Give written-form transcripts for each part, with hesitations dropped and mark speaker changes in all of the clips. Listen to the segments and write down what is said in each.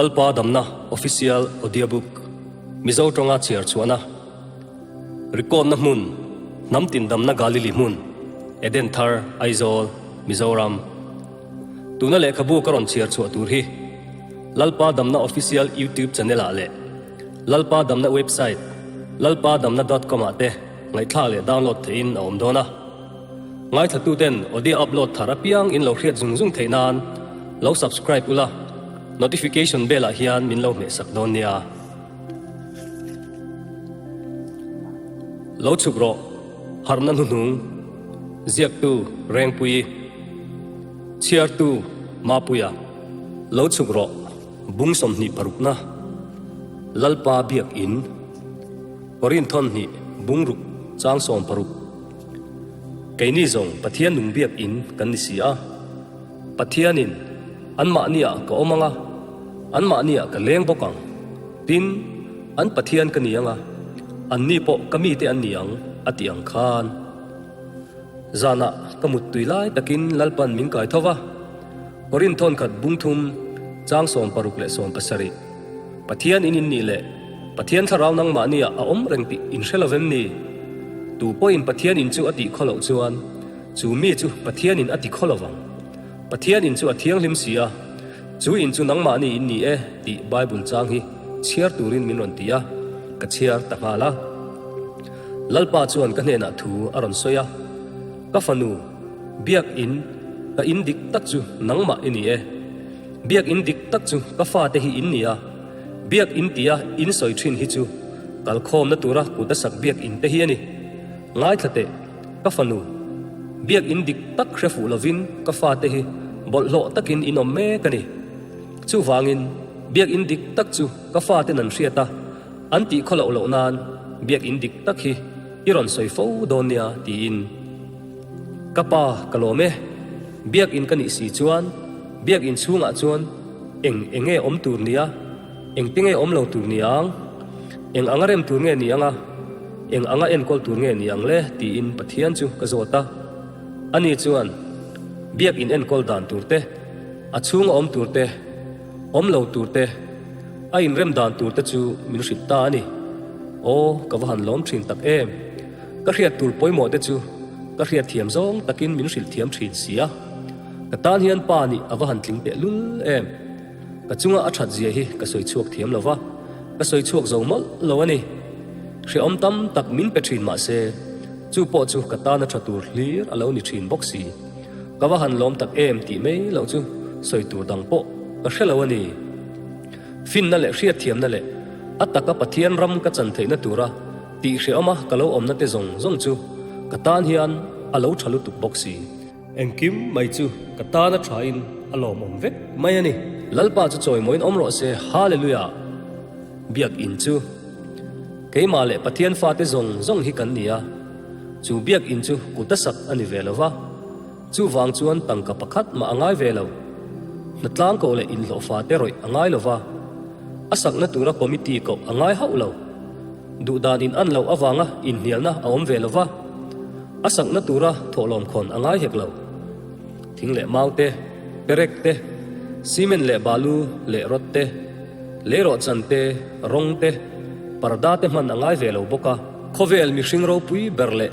Speaker 1: Lalpa Damna Official Audiobook Mizo tawnga chhiar chhuahna Record-na hmun Hnam tin damna Galili hmun Eden Thar Aizawl Mizoram Tuna lehkhabu ka rawn chhiar chhuah tur hi Lalpa Damna Official YouTube channel ah leh Lalpa Damna website lalpadamna dot com ah te ngaihthlak leh download theihin a awm dawn a. Ngaithlatuten audio upload thar apiang in lo hriat zung zung theih nan lo subscribe ula, notification bell ah hian min lo hmehsak dawn nia. Lo chhuk rawh, harhna hnuhnung, ziaktu Rengpuii, chhiartu Mapuia, lo chhuk rawh, bung 26 na, Lalpa Biakin, Korinthon hnih, bungruk, chang 16. Keini zawng Pathian nung biakin kan ni si a. Pathianin, Anmahniah ka awm ang a, anmahniah ka leng bawk ang. Tin, an Pathian ka ni ang a, anni pawh ka mite an ni ang, a ti ang khan. Zanah ka muttui lai takin Lalpan min kai tho va, Korin thawnkhat bung thum, chang 60 leh 70. Pathian in in nih leh Pathian thlarau nangmahniah a awm reng tih in hre lo vem ni? Tu pawhin Pathian in chu a tih khaw loh chuan chu mi chu Pathian in a ti khaw lo vang. Pathian in chu a thianghlim si a, chu in chu nangmahni in ni e tih Bible chang hi chhiar turin min rawn ti a, ka chhiar ta nghal a. Lalpa chuan ka hnenah thu a rawn sawi a, Ka fanu, biak in, ka in dik tak chu nangmah i ni e. Biak in dik tak chu ka fate hi in ni a, biak in tia in sawi thin hi chu kalkhawmna tura kut a sak biak in te hi a ni. Ngaithla teh, ka fanu, biak in dik tak hre fuh lovin ka fate hi bawlhhlawh takin in awm mek a ni. Chuvangin, biak in dik tak chu ka faten an hriat a, an tih khaw loh loh nan biak in dik tak hi i rawn sawi fo dawn nia tiin. Ka pa ka lawm e, biakinn ka nih si chuan biakinn chhungah chuan eng eng nge awm tur nia, engte nge awm lo tur ni ang, eng anga rem tur nge ni ang a, eng anga enkawl tur nge ni ang le tiin Pathian chu ka zawt a. Ani chuan biakinn enkawl dan tur te, a chhunga awm tur te, awm lo tur te, a inrem dan tur te chu min hrilh ta a ni. Aw, ka va han lawm thin tak em! Ka hriat tur pawimawh te chu ka hriat thiam zawng takin min hrilh thiam thin si a. Ka tan hian pa nih a va han tling teh lul em. Ka chunga a that zia hi ka sawi chhuak thiam lo va, ka sawi chhuak zo mawlh lo a ni. Hrehawm tam tak min pe thin mah se, chu pawh chu ka tan a tha tur hlir a lo ni thin bawk si. Ka va han lawm tak em tih mai loh chu sawi tur dang pawh ka hre lo a ni. Finna leh hriatthiamna leh a taka Pathian ram ka chan theihna tura Tih hrehawma ka lo awmna te zawng zawng chu ka tan hian a lo tha lutuk bawk si. Engkim mai chu ka tan a thain a lawmawm vek mai a ni. Lalpa chu chawimawiin awm rawh se, Hallelujah! Biak in chu keimah leh Pathian fate zawng zawng hi kan ni a, chu biak in chu kut a sak a ni ve lo va, chuvang chuan tangka pakhat mah a ngai ve lo. Hnatlang koh leh inhlawhfa te rawih a ngai lo va, a sakna tura committee koh a ngai hauh lo. Duhdan in an loh avanga inhnialna a awm ve lo va, a sakna tura thawhlawm khawn a ngai hek lo. Thing leh mau te, perek te, cement leh balu leh rod te, leirawhchan te, rawng te, parda te hman a ngai ve lo bawk a. Khawvel mihring ropui ber leh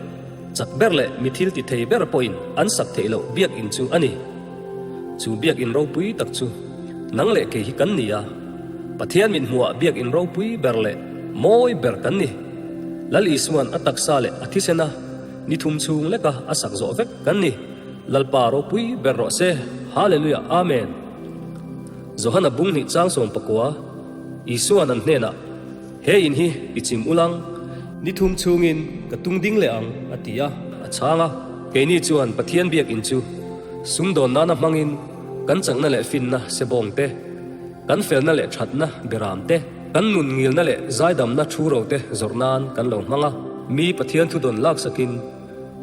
Speaker 1: chak ber leh mi thil ti thei ber pawhin an sak theih loh biakinn chu a ni. Chu biakinn ropui tak chu nang leh kei hi kan ni a, Pathian mit hmuhah biakinn ropui ber leh mawi ber kan ni. Lal Isua'n a taksa leh a thisena ni thum chhung leka a sak zawh vek kan ni. Lalpa ropui ber rawh se. Hallelujah Amen. Johana bung hnih chang 19, Isua'n an hnenah, He in hi i chim ulang, ni thum chhungin ka tung ding leh ang, a ti a. A chhang a, keini chuan Pathian biakinn chu sumdawn nana hmangin kan chakna leh finna sebawng te, kan felna leh thatna beram te, kan nun ngilna leh zaidamna thu ro te zawrh nan kan lo hmang a, mi Pathian thudawn laksakin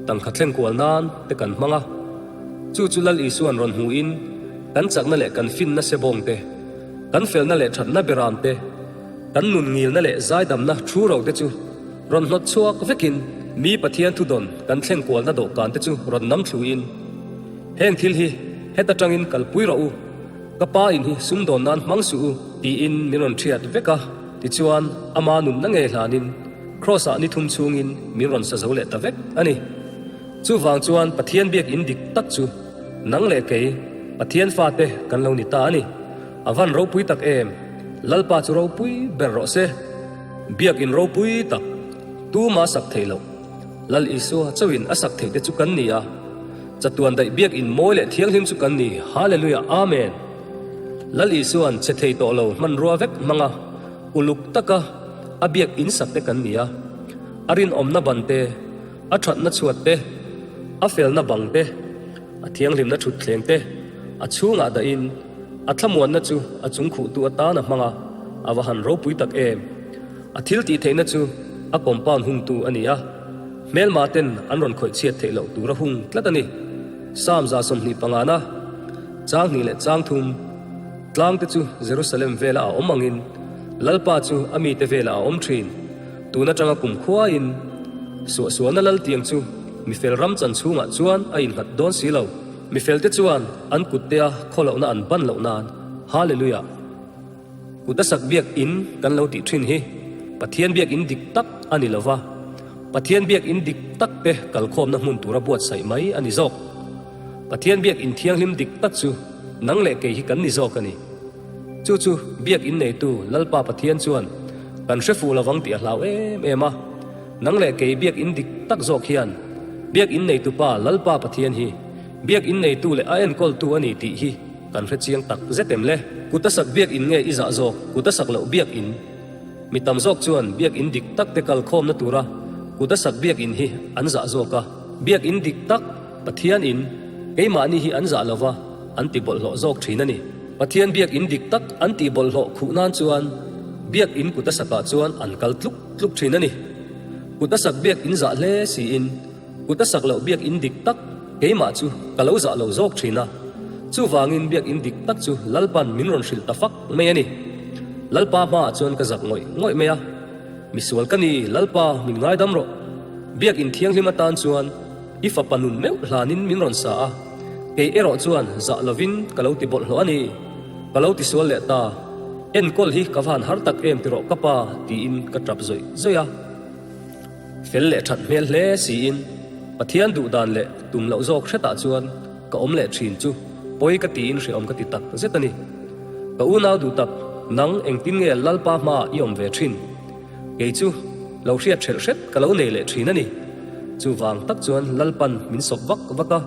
Speaker 1: tangka thlengkual nan te kan hmang a. Chu chu Lal Isua'n rawn hmuhin kan chakna leh kan finna sebawng te, kan felna leh thatna beram te, Kan nun ngilna leh zaidamna thu ro te chu rawn hnawt chhuak vekin mi Pathian thudawn kan thleng kualna dawhkan te chu rawn nam thluin, Heng thil hi heta tangin kalpui rawh u, ka pa in hi sumdawn nan hmang suh u. Tiin min rawn ṭhiat vek a, tichuan ama nunna ngei hlanin Kraws-ah ni thum chhungin min rawn sa zo leh ta vek a ni. Chuvang chuan Pathian biakinn dik tak chu nang leh kei, Pathian fate kan lo ni ta a ni. A van ropui tak em! Lalpa chu ropui ber rawh se. Biakinn ropui tak, tuma sak theih loh, Lal Isua chauhin a sak theih te chu kan ni a. Chatuan daih biakinn mawi leh thianghlim chu kan ni. Hallelujah! Amen! Lal Isua'n che thei tawh lo hmanrua vek hmang a, uluk taka a biak in sak te kan ni a. A rinawmna ban te, a thatna chhuat te, a felna bang te, a thianghlimna thutthleng te a chhungah dahin a thlamuanna chu a chungkhuhtu atan a hmang a, a va han ropui tak em! A thil tih theihna chu a compound hungtu a ni a, hmelma ten an rawn khawih chhiat theih loh tur a hung tlat a ni. Psalm 25 na. Chang hnih leh chang thum, Tlang te chu Jerusalem vela a awm angin Lalpa chu a mite velah a awm thin. Tun atanga kum khuaiin suahsualna lal tiang chu mifel ram chan chhungah chuan a innghat dawn si lo. Mifelte chuan an kuttea khawlohna an ban loh nan. Hallelujah! Kut a sak biak in kan lo tih thin hi Pathian biak in dik tak a ni lova, Pathian biak in dik tak te kalkhawmna hmun tura buatsaih mai a ni zawk. Pathian biak in thianghlim dik tak chu nang leh kei hi kan ni zawk a ni. Chu chu biak in neitu Lalpa Pathian chuan kan hre fuh lovang tih a hlau em em a. Nang leh kei biak in dik tak zawk hian biak in neitupa Lalpa Pathian hi biak in neitu leh a enkawltu a ni tih hi Kan hre chiang tak zet em le? Kut a sak biak in nge i zah zawk? Kut a sak loh biak in? Mi tam zawk chuan biak in dik tak te kal khawmna tura kut a sak biak in hi an zah zawk a. Biak in dik tak, Pathian in, keimahni hi an zah lova an ti bawlhhlawh zawk thin a ni. Pathian biak in dik tak an tih bawlhhlawh khuh nan chuan biak in kut a sakah chuan an kal tluk tluk thin a ni. Kut a sak biak in zah hle siin, Kut a sak loh biakinn dik tak keimah chu ka lo zah lo zawk thin a, chuvangin biakinn dik tak chu Lalpan min rawn hrilh ta fak mai a ni. Lalpa hmaah chuan ka zak ngawih ngawih mai a, Misual ka ni, Lalpa min ngaidam rawh. Biakinn thianghlim atan chuan i fapa nun meuh hlanin min rawn sa a, kei erawh chuan zah lovin ka lo ti bawlhhlawh a ni. Ka lo tisual leh ta, enkawl hi ka van har tak em ti rawh ka pa tiin ka tap zawih zawih a. Fel leh that hmel hle siin Pathian duh dan leh tum loh zawk hretah chuan ka awm leh thin chu pawi ka tiin hreawm ka ti tak zet a ni. Ka unau duh tak, nang engtin nge Lalpa hmaah i awm ve thin? Kei chu lo hriat hrelh hret ka lo nei leh thin a ni. Chuvang tak chuan Lalpan min sawp vak vak a,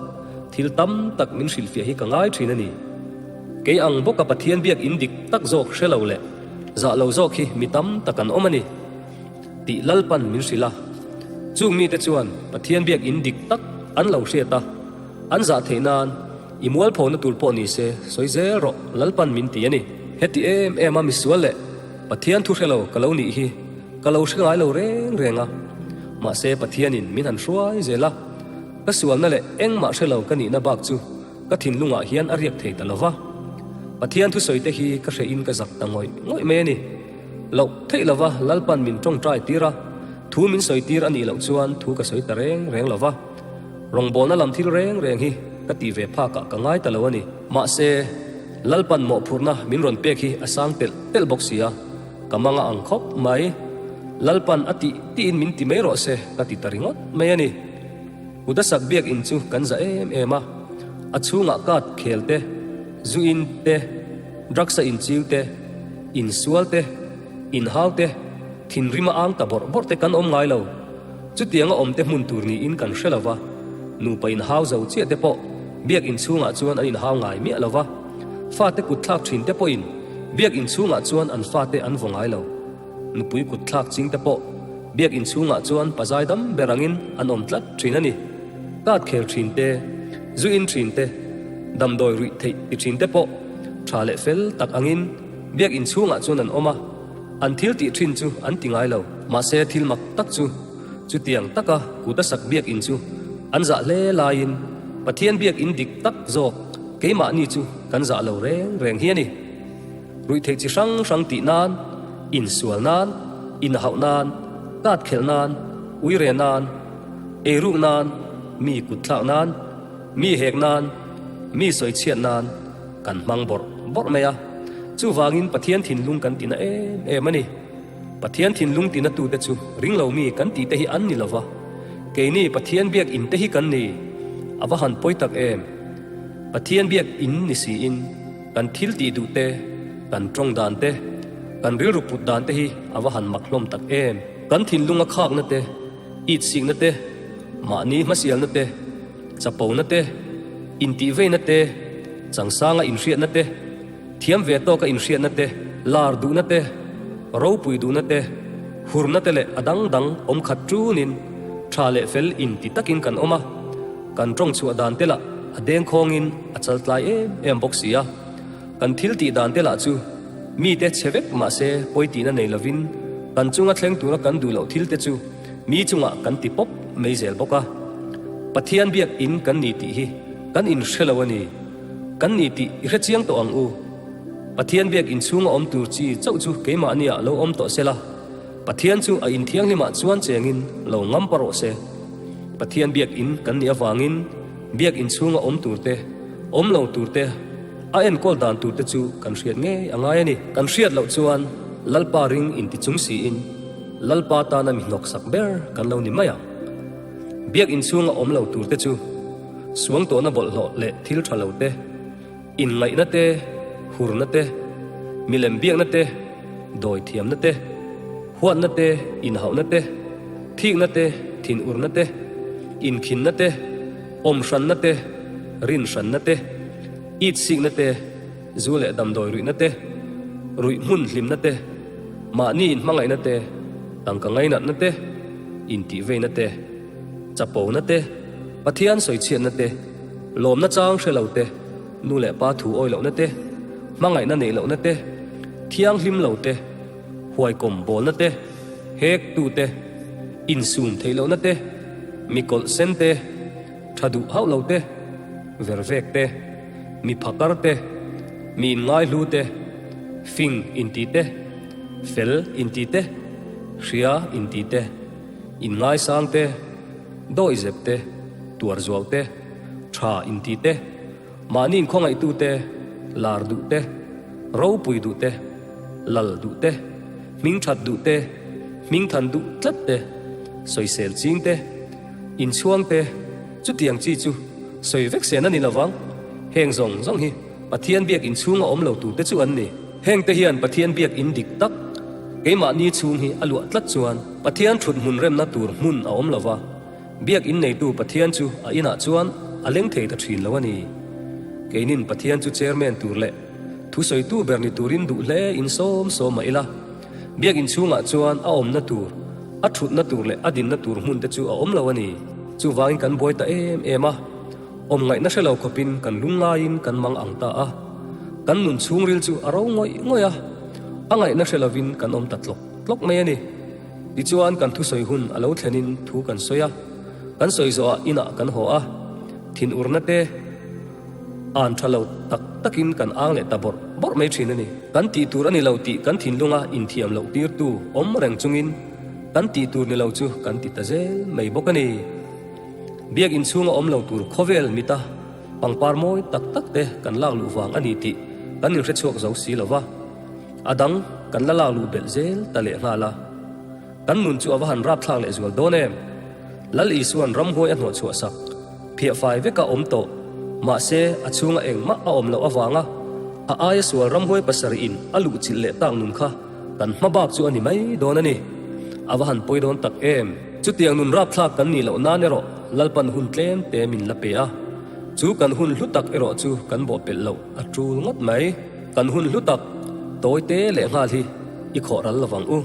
Speaker 1: thil tam tak min hrilhfiah hi ka ngai thin a ni. Kei ang bawka Pathian biak in dik tak zawk hre lo leh zah lo zawk hi mi tam tak an awm a ni. Tih Lalpan min hrilh a. Chung mite chuan Pathian biak in dik tak an lo hriat a, an zah theih nan i mualphona tur pawh ni se sawi zel rawh Lalpan min ti a ni. Heti em em a misual leh Pathian thu hre lo ka lo nih hi ka lo hre ngai lo reng reng a. Mahse Pathianin min han hruai zel a, ka sualna leh engmah hre lo ka nihna bak chu ka thinlungah hian a riak thei ta lo va. Pathian thusawi te hi ka hrehin ka zak ta ngawih ngawih mai a ni. Loh theih lova Lalpan min tawngtai tir a, thu min sawi tir a nih loh chuan thu ka sawi ta reng reng lova. Rawngbawlna lam thil reng reng hi ka tih ve phakah ka ngai ta lo a ni. Mahse, Lalpan mawhphurhna min rawn pek hi a sang telh telh bawk si a, ka mang a ang khawp mai. Lalpan a tih tiin min ti mai rawh se ka ti ta ringawt mai a ni. Udasak biakinn chu kan za em em a, a chhungah card khel te, zu in te, drugs a inchiu te, insual te, inhau te, thinrim a ang ta bawrh bawrh te kan awm ngai lo. Chutianga awm te hmun tur niin kan hre lo va, nupa inhau zo chiah te pawh biakinn chhungah chuan an inhau ngai miah lo va, fate kutthlak thin te pawhin biakinn chhungah chuan an fate an vaw ngai lo. Nupui kut thlak ching te pawh biak in chhungah chuan pazai dam ber angin an awm tlat thin a ni. Kat khel thin te, zu in thin te, damdawi ruih theih ti thin te pawh tha leh fel tak angin biak in chhungah chuan an awm a, an thil tih thin chu an ti ngai lo. Mahse thil mak tak chu chutiang taka kut a sak biak in chu an zah hle laiin Pathian biak in dik tak zawk keimahni chu kan zah lo reng reng hi a ni. Ruihtheih chi hrang hrang tih nan, insual nan, inhauh nan, kat khelh nan, uire nan, eiruk nan, mi kutthlak nan, mi hek nan, mi sawichhiat nan kan hmang bawrh bawrh mai a. Chuvangin Pathian thinlung kan tina em em a ni. Pathian thinlung tinatute chu ringlo mi kan tihte hi an ni lova, keini Pathian biak in te hi kan ni. A va han pawi tak em! Pathian biak in ni siin kan thil tih duh te, kan tawng dan te, kan rilru put dan te hi a va han mak hlawm tak em! Kan thinlunga khakna te, itsikna te, mahni hmasialna te, chapona te, intihveina te, changsanga inhriatna te, thiam ve tawka inhriatna te, lar duhna te, ropui duhna te, hurna te leh a dang dang awm khat tunin tha leh fel inti takin kan awm a, kan tawng chhuah dan te lah a dengkhawngin a chaltlai em em bawk si a, kan thil tih dan te lah chu mite chhe vek mahse pawi tihna nei lovin kan chunga thleng tura kan duh loh thil te chu Mi chungah kan ti pawp mai zel bawk a, Pathian biak in kan ni tih hi kan inhre lo a ni. Kan ni tih i hre chiang tawh ang u. Pathian biak in chhunga awm tur chi chauh chu keimahniah lo awm tawh sela, Pathian chu a inthianghlimah chuan chengin lo ngam pa rawh se. Pathian biak in kan nih avangin biak in chhunga awm tur te, awm lo tur te, a enkawl dan tur te chu kan hriat ngei a ngai a ni. Kan hriat loh chuan Lalpa ring inti chung siin, Lalpa tana mi hnawksak ber kan lo ni mai ang. Biak inchhunga awm lo turte chu suangtuahna bawlhhlawh leh thil tha lo te, inngaihna te, hurna te, milem biakna te, dawithiamna te, huatna te, inhauhna te, thikna te, thinurna te, inkhinna te, awmhranna te, rinhranna te, itsikna te, Zu leh damdawi ruihna te, ruih hmun hlimna te, mahni inhmangaihna te, tangka ngainatna te, intihveina te, chapona te, Pathian sawichhiatna te, lawmna chang hre lo te, nu leh pa thu awi lohna te, hmangaihna neih lohna te, thianghlim lo te, huaikawm bawlna te, hektu te, insum theih lohna te, mi kawlh sen te, tha duh hauh lo te, vervek te, mi phakar te, mi inngaihlu te, fing inti te, fel inti te, hria inti te, inngaisang te, dawihzep te, tuarzuau te, tha inti te, mahni inkhawngaihtu te, lar duh te, ropui duh te, lal duh te, hmingthat duh te, hmingthan duh tlat te, sawisel ching te, inchhuang te, chutiang chi chu sawi vek sen a ni lovang. Heng zawng zawng hi Pathian biak inchhunga awm lo turte chu an ni. Hengte hian Pathian biak in dik tak, keimahni chhung hi a luah tlat chuan Pathian thut hmun remna tur hmun a awm lova, biak in neitu Pathian chu a inah chuan a leng thei ta thin lo a ni. Keinin Pathian chu chairman tur leh thusawitu ber ni turin duh hle in sawm sawm mah ila, Biak inchhungah chuan a awmna tur, a thutna tur leh a dinna tur hmun te chu a awm lo a ni. Chuvangin kan buai ta em em a, awm ngaihna hre lo khawpin kan lung ngaiin kan mang ang ta a. Kan nun chhungril chu a ro ngawih ngawih a, a ngaihna hre lovin kan awm ta tlawk tlawk mai a ni. Tichuan kan thusawi hun a lo thlenin thu kan sawi a, kan sawi zawhah inah kan haw a, thinurna te, An tha lo tak takin kan ang leh ta bawrh bawrh mai thin a ni. Kan tih tur a ni lo tih kan thinlunga inthiam loh tirtu awm reng chungin kan tih tur ni lo chu kan ti ta zel mai bawk a ni. Biak inchhunga awm lo tur khawvel mita pangpar mawi tak tak te kan lak luh vang a ni tih kan inhre chhuak zo si lo va, a dang kan la lak luh belh zel ta leh nghal a. Kan nun chu a va han rapthlak leh zual dawn em? Lal Isua'n ramhuai a hnawh chhuah sak, phiah fai veka awm tawh, mahse a chhunga engmah a awm loh avanga a aia sual ramhuai pasarih in a luh chilh leh tak nun kha kan hma bak chu a ni mai dawn a ni. A va han pawi dawn tak em? Chutiang nun rapthlak kan nih loh nan erawh Lalpan hun tlem te min la pe a, chu kan hun hlu tak erawh chu kan bawhpelh loh a tul ngawt mai. Kan hun hlu tak tawi te leh nghal hi i khawh ral lovang u.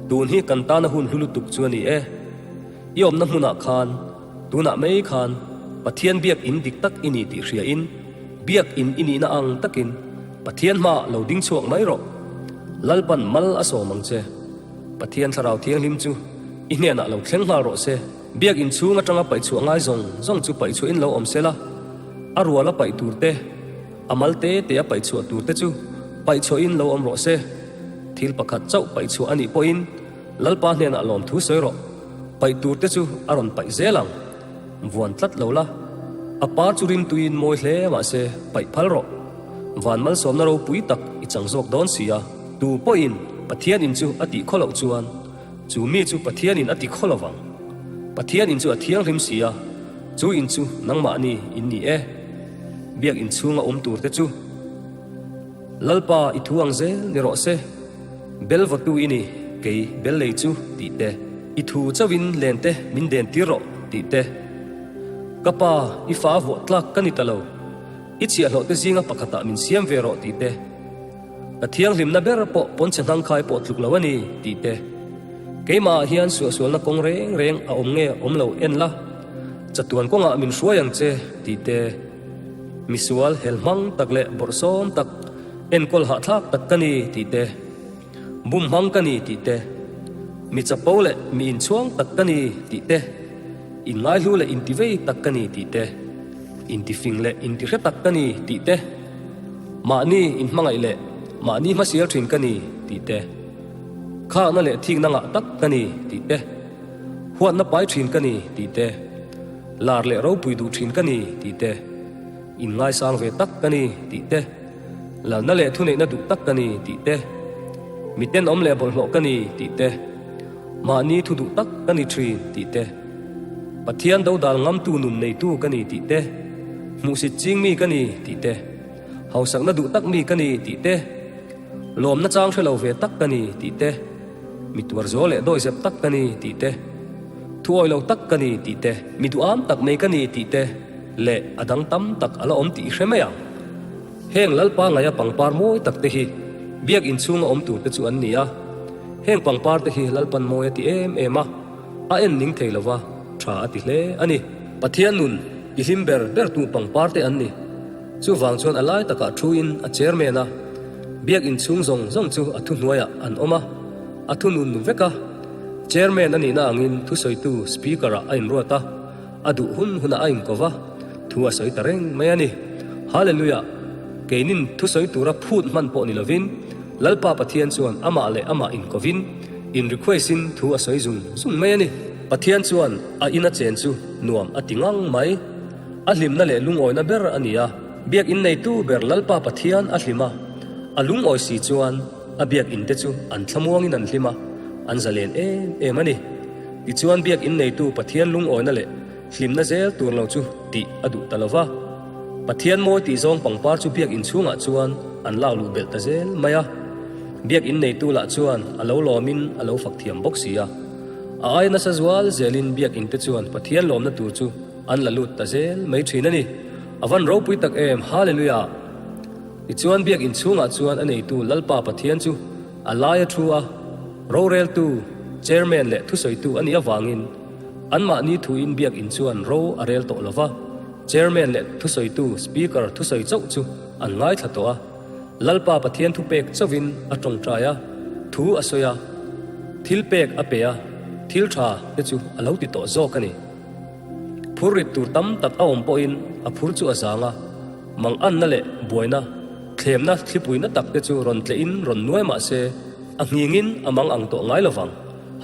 Speaker 1: Tun hi kan tana hun hlu lutuk chu a ni e. I awmna hmunah khan, tunah mai khan Pathian biak in dik tak i ni tih hria in, biak in i nihna ang takin Pathian hmaah lo ding chhuak mai rawh. Lalpan mal a sawm ang che. Pathian Thlarau Thianghlim chu i hnenah lo thleng nghal rawh se. Biak in chhung atanga paih chhuah ngai zawng zawng chu paih chhuahin lo awm sela, a ruala paih tur te, A mal te te a paih chhuah tur te chu paih chhuahin lo awm rawh se. Thil pakhat chauh paih chhuah a nih pawhin Lalpa hnenah lawmthu sawi rawh. Paih tur te chu a rawn paih zel ang. Vuan tlat lo la. A par chu rimtuiin mawi hle mahse paih phal rawh. Van malsawmna ropui tak i. chang zawk dawn si a. Tu pawhin Pathian in chu a tih khaw loh chuan chu mi chu Pathian in a ti khaw lo vang. Pathian in chu a thianghlim si a, chu in chu nangmahni in ni e. Biak in chhunga awm tur te chu Lalpa i thu ang zel ni rawh se, bel vawtu i ni, kei bel lei chu tih te, i thu chauhin len te min den tir rawh tih te. Ka pa, i fa a vuah tlak ka ni ta lo, i chhiahhlawh te zinga pakhatah min siam ve rawh tih te. Ka thianghlimna ber pawh pawnchhe hnangkhai pawh tluk lo a ni tih te. Keimahah hian suahsualna kawng reng reng a awm nge awm lo en la, chatuan kawngah min hruai ang che tih te. Misual helhmang tak leh bawrhsawm tak, enkawl hahthlak tak ka ni tih te. Bum hmang ka ni tih te. Mi chapo leh mi inchhuang tak ka ni tih te. Inngaihlu leh intivei tak ka ni tih te. Intifing leh intihre tak ka ni tih te. Mahni inhmangaih leh mahni hmasial thin ka ni tih te, khakna leh thikna ngah tak ka ni tih te, huatna pai thin ka ni tih te, lar leh ropui duh thin ka ni tih te, inngaisang ve tak ka ni tih te, lalna leh thuneihna duh tak ka ni tih te, mi tenawm leh bawlhhlawh ka ni tih te, mahni thu duh tak ka ni thin tih te, Pathian dodal ngamtu nun neitu ka ni tih te, hmuhsit ching mi ka ni tih te, hausakna duh tak mi ka ni tih te, lawmna chang hre lo ve tak ka ni tih te, mi tuarzawl leh dawizep tak ka ni tih te, thuawi lo tak ka ni tih te, mi duham tak mai ka ni tih te leh a dang tam tak a la awm tih i hre mai ang. Heng Lalpa ngaia pangpar mawi tak te hi biak inchhunga awm tur te chu an ni a. Heng pangpar te hi Lalpan mawi a ti em em a, a en ning thei lova, tha a ti hle a ni. Pathian nun i hlim ber ber tu pangpar te an ni. Chuvang chuan a lai takah thuin a chairman a, biak inchhung zawng zawng chu a thuhnuaiah an awm a, a thunun vek a. Chairman a nihna angin thusawitu speaker-ah a inruat a. A duh hun hunah a inkawv a, thu a sawi ta reng mai a ni. Hallelujah! Keinin thusawi tura phut hman pawh ni lovin, Lalpa Pathian chuan amah leh amah inkawvin, in request-in thu a sawi zung zung mai a ni. Pathian chuan a ina chen chu nuam a ti ngang mai. A hlimna leh lungawina ber a ni a. Biak inneitu ber Lalpa Pathian a hlim a, a lungawi si chuan a biak inte chu an thlamuangin an hlim a, an zalen em em a ni. Tichuan biakinn neitu Pathian lungawina leh hlimna zel tur lo chu tih a duh ta lo va. Pathian mawi tih zawng pangpar chu biakinn chhungah chuan an lak luh belh ta zel mai a. Biakinn neitu lah chuan a lo lawmin a lo fak thiam bawk si a. A ai nasa zual zelin biakinn te chuan Pathian lawmna tur chu an la lut ta zel mai thin a ni. A van ropui tak em! Hallelujah! Tichuan biakinn chhungah chuan a neitu Lalpa Pathian chu A laia thu a, roreltu, chairman leh thusawitu a nih avangin anmahni thuin biakinn chuan ro a rel tawh lo va, chairman leh thusawitu, speaker, thusawi chauh chu an ngaithla tawh a. Lalpa Pathian thupek chauhin a tawngtai a, thu a sawi a, thil pek a pe a, thil tha te chu a lo ti tawh zawk a ni. Phur rit tur tam tak a awm pawhin a phur chu a zang a, Manganna leh buaina, thlemna thlipuina tak te chu rawn tlehin rawn nuai mah se, a nghingin a mang ang tawh ngai lovang.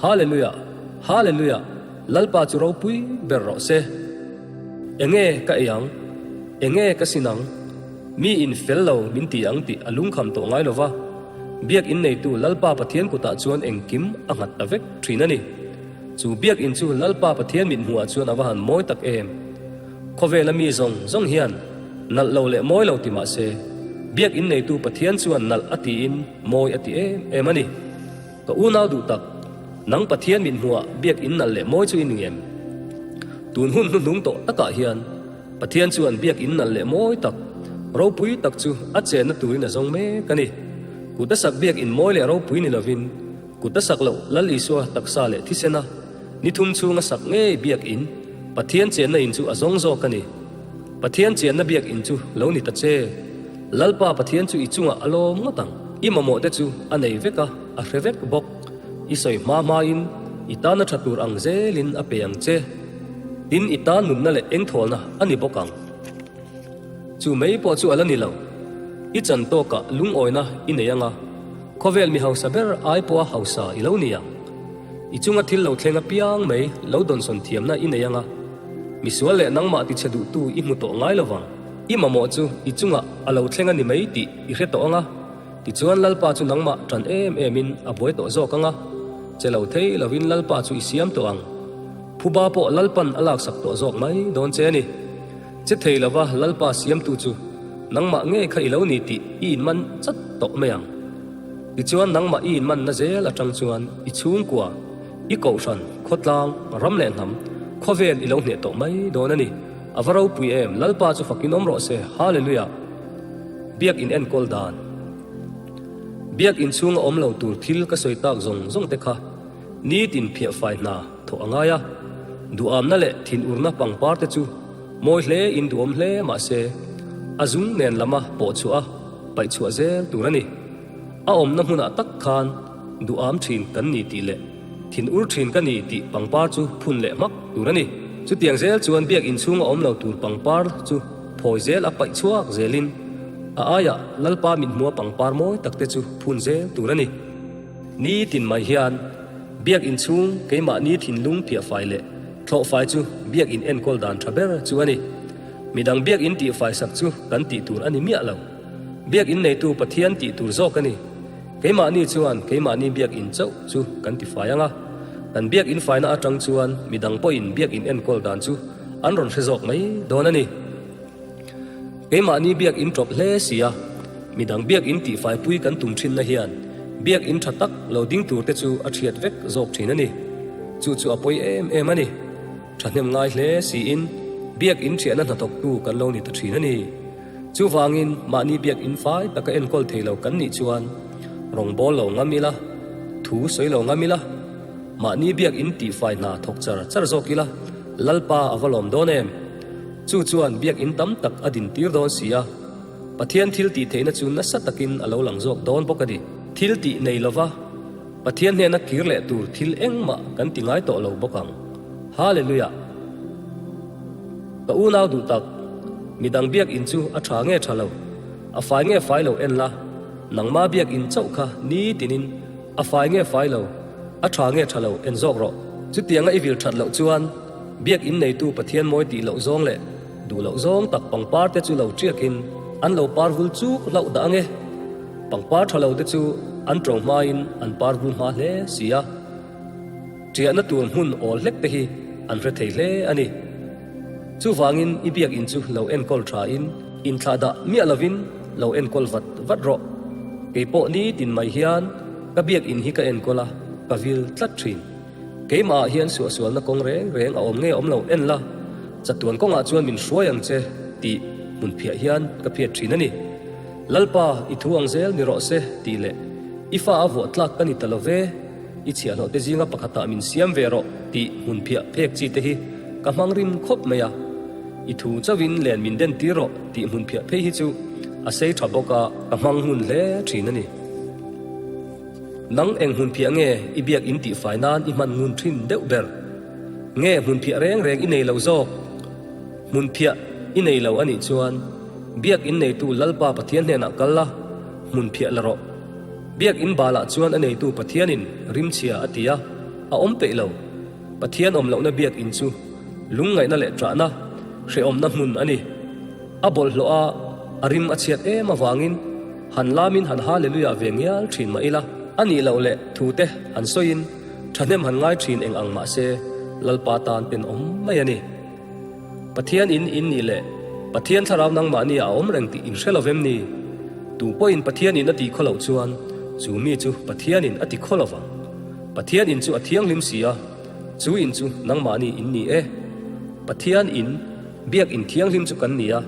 Speaker 1: Hallelujah! Hallelujah! Lalpa chu ropui ber rawh se. Enge ka ei ang? Enge ka sin ang? Mi in fel lo min ti ang tih a lungkham tawh ngai lova, Biakinn neitu Lalpa Pathian kutah chuan engkim a nghat ta vek thin a ni. Chu Biakinn chu Lalpa Pathian mithmuhah chuan a va han mawi tak em! Khawvela mi zawng zawng hian nalh lo leh mawi lo ti mah se, Biakinn neitu Pathian chuan nalh a tiin mawi a ti em em a ni. Ka unau duh tak, nang Pathian mit hmuhah Biakinn nalh leh mawi chu i ni em? Tun hun hnuhnung tawh takah hian Pathian chuan Biakinn nalh leh mawi tak, ropui tak chu a chenna turin a zawng mek a ni. Kut a sak Biakinn mawi leh ropui ni lovin, Kut a sak loh Lal Isua taksa leh thisena ni thum chhunga sak ngei biakinn, Pathian chenna in chu a zawng zawk a ni. Pathian chenna biakinn chu lo ni ta che. Lalpa Pathian chu i chungah a lawm ngawt ang. I mamawh te chu a nei vek a, a hre vek bawk. I sawi hma hmain i tana tha tur ang zelin a pe ang che. Tin, i tan nunna leh engthawlna a ni bawk ang. Chu mai pawh chu a la ni lo. I chan tawkah lungawina i nei anga, khawvel mi hausa ber ai pawha hausa i lo ni ang. I chunga thil lo thleng apiang mai lo dawnsawn thiamna i nei anga, misual leh nangmah tichhe duhtu i hmu tawh ngai lovang. I mamawh chu i chungah a lo thleng a ni mai tih i hre tawh anga. Tichuan Lalpa chu nangmah ṭan em emin a buai tawh zawk ang a, che lo thei lovin Lalpa chu i siam tawh ang. Phuba pawh Lalpan a laksak tawh zawk mai dawn che a ni. Che thei lova Lalpa siamtu chu nangmah ngei kha i lo ni tih i inman chat tawh mai ang. Tichuan nangmah i inmanna zel aṭang chuan i chhungkua, i kohhran, khawtlang, ram leh hnam, khawvel i lo hneh tawh mai dawn a ni. A va ropui em, Lalpa chu fakin awm rawh se, Hallelujah! Biak in enkawl dan. Biak in chhunga awm lo tur thil ka sawi tak zawng zawng te kha nitin phiah fai hna thawh a ngai a. Duhamna leh thinurna pangpar te chu mawi hle in duhawm hle mah se a zung nen lama pawh chhuah a paih chhuah zel tur a ni. A awmna hmunah tak khan duham thin kan ni tih leh Thin ur thin ka ni tih pangpar chu phun leh hmak tur a ni. Chutiang zel chuan biak inchhunga awm lo tur pangpar chu phawi zel a paih chhuak zelin a aiah Lalpa mithmua pangpar mawi tak te chu phun zel tur a ni. Ni tin mai hian biak inchhung keimahni thinlung phiahfai leh thlawhfai chu biak in enkawl dan tha ber chu a ni. Midang biak in tihfai sak chu kan tih tur a ni miah lo. Biak in neitu Pathian tih tur zawk a ni. Keimahni chuan keimahni biakinn chauh chu kan tifai ang a, kan biakinn faina atang chuan midang pawhin biakinn enkawl dan chu an rawn hre zawk mai dawn a ni. Keimahni biakinn tawp hle si a, midang biakinn tihfaipui kan tum thinna hian biakinn tha tak lo ding tur te chu a thiat vek zawk thin a ni. Chu chu a pawi em em a ni. Thahnem ngai hle siin biakinn thiahna hnathawktu kan lo ni ta thin a ni. Chuvangin, mahni biak in fai taka enkawl thei lo kan nih chuan rawngbâwl lo ngam ila, thu sawi lo ngam ila, mahni biak in tihfai hna thawk char char zawk ila, Lalpa a va lawm dawn em? Chu chuan biak in tam tak a dintir dawn si a, Pathian thil tih theihna chu nasa takin a lo lang zawk dawn bawk a ni. Thil tih nei lova Pathian hnena kir leh tur thil engmah kan ti ngai tawh lo bawk ang. Hallelujah! Ka unau duh tak, midang biak in chu a tha nge tha lo, a fai nge fai lo en la, nangma biak in chauh kha nitinin a fai nge fai lo, a tha nge tha lo en zawk rawh. Chutianga i vil that loh chuan biak in neitu Pathian mawi tih loh zawng leh duh loh zawng tak pangpar te chu lo tiakin an lo par vul chuk hlauh dah ange. Pangpar tha lo te chu an tawng hmain an par vul hma hle si a. Ṭiahna tur hmun awl hlek te hi an hre thei hle a ni. Chuvangin i biakinn chu lo enkawl ṭhain inthlah dah miah lovin lo enkawl vat vat rawh. Kei pawh nitin mai hian ka biakinn hi ka enkawl a, ka vil tlat ṭhin. Keimahah hian suahsualna kawng reng reng a awm nge awm lo en la, chatuan kawngah chuan min hruai ang che tih hmun phiah hian ka phiat ṭhin a ni. Lalpa, i thu ang zel ni rawh se tih leh i fa a vuah tlak ka ni ta lo ve. I chhiahhlawh te zinga pakhatah min siam ve rawh tih hmun phiah phek chi te hi ka hmang rim khawp mai a. I thu chauhin len min den tir rawh tih hmun phiah phei hi chu a sei tha bawk a, ka hmang hmun hle thin a ni. Nang eng hmun phiah nge i biak in tihfai nan i hman ngun thin deuh ber? Nge hmun phiah reng reng i nei lo zawk? Hmun phiah i nei lo a nih chuan biak in neitu Lalpa Pathian hnenah kal la, hmun phiah la rawh. Biakinn balah chuan a neitu Pathianin rimchhia a ti a, a awm peih lo. Pathian awm lohna biakinn chu lungngaihna leh ṭahna, hrehawmna hmun a ni. A bawlhhlawh a, a rim a chhiat em avangin han lamin han Hallelujah ve ngial ṭhin mah ila, a nih loh leh thute han sawiin ṭhahnem han ngai ṭhin eng ang mah se, Lalpa tan tenawm mai a ni. Pathian in in nih leh Pathian thlarau nangmahni ah a awm reng tih in hre lo vem ni? Tu pawhin Pathian in a ti khaw loh chuan chu mi chu Pathian in a ti khaw lo vang. Pathian in chu a thianghlim si a, chu in chu nangmahni in ni e. Pathian in, biak in thianghlim chu kan ni a,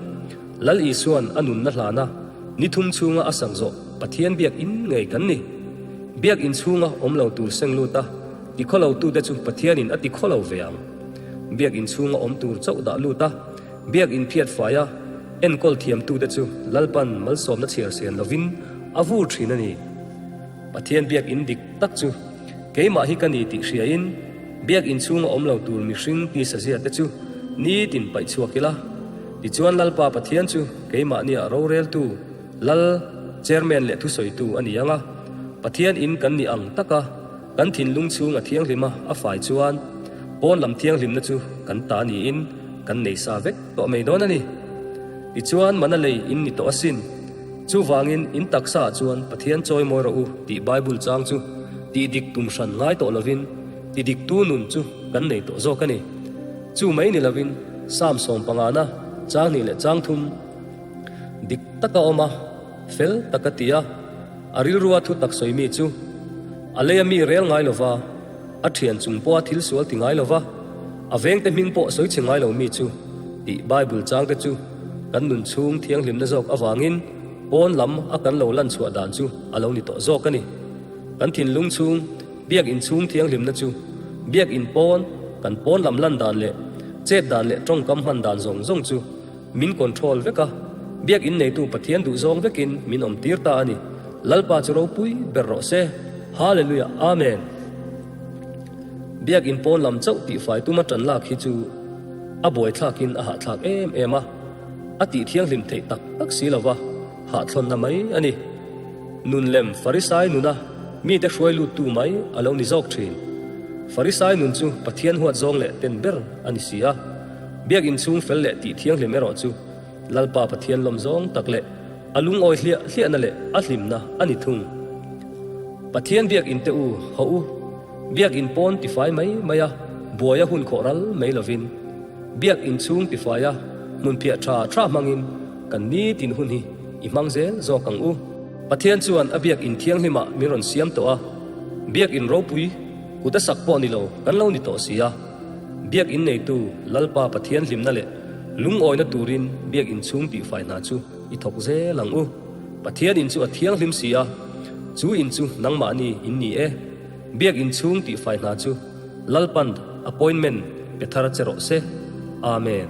Speaker 1: Lal Isuan a nunna hlana ni thum chhunga a sak zawh Pathian biak in ngei kan ni. Biak in chhunga awm lo tur seng lut a, ti khaw lo tute chu Pathian in a ti khaw lo ve ang. Biakinn chhunga awm tur chauh dah lut a, biakinn phiat fai a, enkawl thiamtute chu Lalpan malsawmna chhiar sian lovin a vur thin a ni. Pathian biakinn dik tak chu keimah hi ka ni tih hriain biakinn chhunga awm lo tur mihring tisa te chu nitin paih chhuak ila. Tichuan Lalpa Pathian chu keimahnia roreltu, Lal, Chairman leh thusawitu a ni ang a, Pathian in kan nih ang taka, Kan thinlung chhung a thianghlim a, a fai chuan pawn lam thianghlimna chu kan ta niin kan nei sa vek tawh mai dawn a ni. Tichuan mana lei in ni tawh asin. Chuvangin in taksaah chuan Pathian chawi mawi rawh u tih Bible chang chu tih dik tum hran ngai tawh lovin ti diktu nun chu kan nei tawh zawk a ni. Chu mai ni lovin Psalm sawmpangana chang hnih leh chang thum dik taka awm a, fel taka ti a, a rilrua thu tak sawi mi chu a leia mi rel ngai lova, a thian chung pawha thil sual ti ngai lova, a vengte hming pawh sawi chhe ngai lo mi chu tih Bible changte chu kan nun chhung thianghlimna zawk avangin pawn lam a kan lo lan chhuah dan chu a lo ni tawh zawk a ni. Kan thinlung chhung Biak in chhung thianghlimna chu Biak in pawn kan pawn lam lan dan leh chet dan leh tawngkam hman dan zawng zawng chu Min control vek a, Biak in neitu Pathian duh zawng vekin min awm tir ta a ni. Lalpa chu ropui ber rawh se. Hallelujah Amen. Biak in pawn lam chauh tihfai tuma tan lak hi chu a buaithlakin a hahthlak em em a, a tih thianghlim theih tak tak si lova hahthlawnna mai a ni. Nun lem Farisai nuna mite hruai luttu mai a lo ni zawk thin. Farisai nun chu Pathian huat zawng leh ten ber a ni si a. Biak inchhung fel leh tih thianghlim erawh chu Lalpa Pathian lawm zawng tak leh a lungawi hliah hliahna leh a hlimna a ni thung. Pathian biak in te u, haw u, biak in pawn tifai mai mai a, buai a hun khawh ral mai lovin, biak inchhung tifai a, hmunphiah tha tha hmangin kan nitin hun hi i hmang zel zawk ang u. Pathian chuan a biak in thianghlimah min rawn siam tawh a, biak in ropui kut a sak pawh ni lo kan lo ni tawh si a. Biak in neitu Lalpa Pathian hlimna leh lungawina turin biak in chhung tihfai hna chu i thawk zel ang u. Pathian in chu a thianghlim si a, chu in chu nangmahni in ni e. Biak in chhung tihfai hna chu Lalpan appointment pe thar che rawh se. Amen.